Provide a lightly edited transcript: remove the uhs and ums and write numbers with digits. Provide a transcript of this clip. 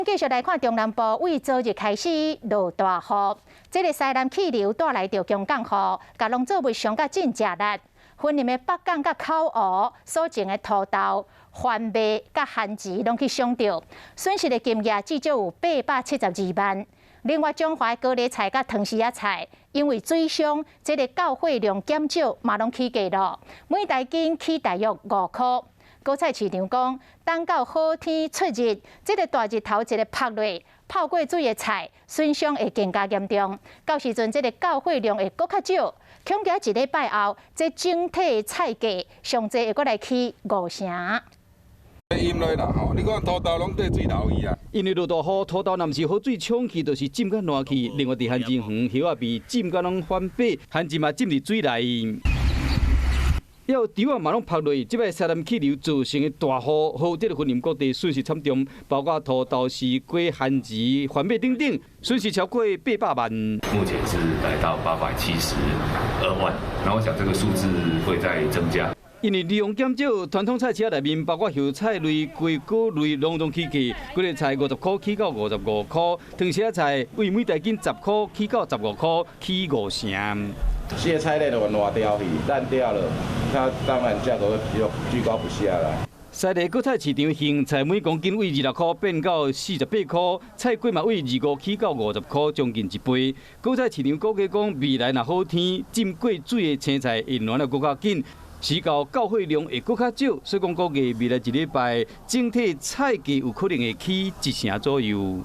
繼續來看中南部，為昨日開始落大雨，這个西南氣流帶來著強降雨，共農作物傷甲真食力。雲林的北港佮口湖所種的土豆、番麥佮番薯攏去傷著，損失的金額至少有872萬。另外，彰化高麗菜佮糖絲仔菜，因為水傷，這个到貨量減少，嘛攏起價囉，每大斤起大約5箍。果菜市場講，等到好天出日，這个大日頭一个曝落，泡過水的菜損傷會更加嚴重。到時陣，這个到貨量會閣較少，恐驚一禮拜後，這整體菜價上濟會閣來起5成。淹落啦吼！你看土豆攏綴水流去啊！因為落大雨，土豆若毋是雨水沖去，就是浸甲爛去。另外，佇番薯園葉仔被浸甲攏翻白，番薯嘛浸佇水內。猶有稻仔嘛攏曝落，這擺西南氣流造成的大雨，予這个雲林各地損失慘重，包括土豆、絲瓜、番薯、番麥等等，損失超過800萬。目前是來到872萬，那我想這個數字會再增加。因為量減少，傳統菜市內面包括葉菜類、瓜果類，攏總起價，高麗菜50箍起到55箍，糖絲仔菜為每大斤10箍起到15箍，起5成。薤菜類都爛掉去，爛掉了，它當然價格會就居高不下啦。西麗果菜市場莖菜每公斤為26箍變到48箍，菜瓜嘛為25起到50箍，將近一倍。果菜市場估計講，未來若好天，浸過水的青菜會爛得閣較緊，時到到貨量會閣較少，所以講估計未來一禮拜整體菜價有可能會起一成左右。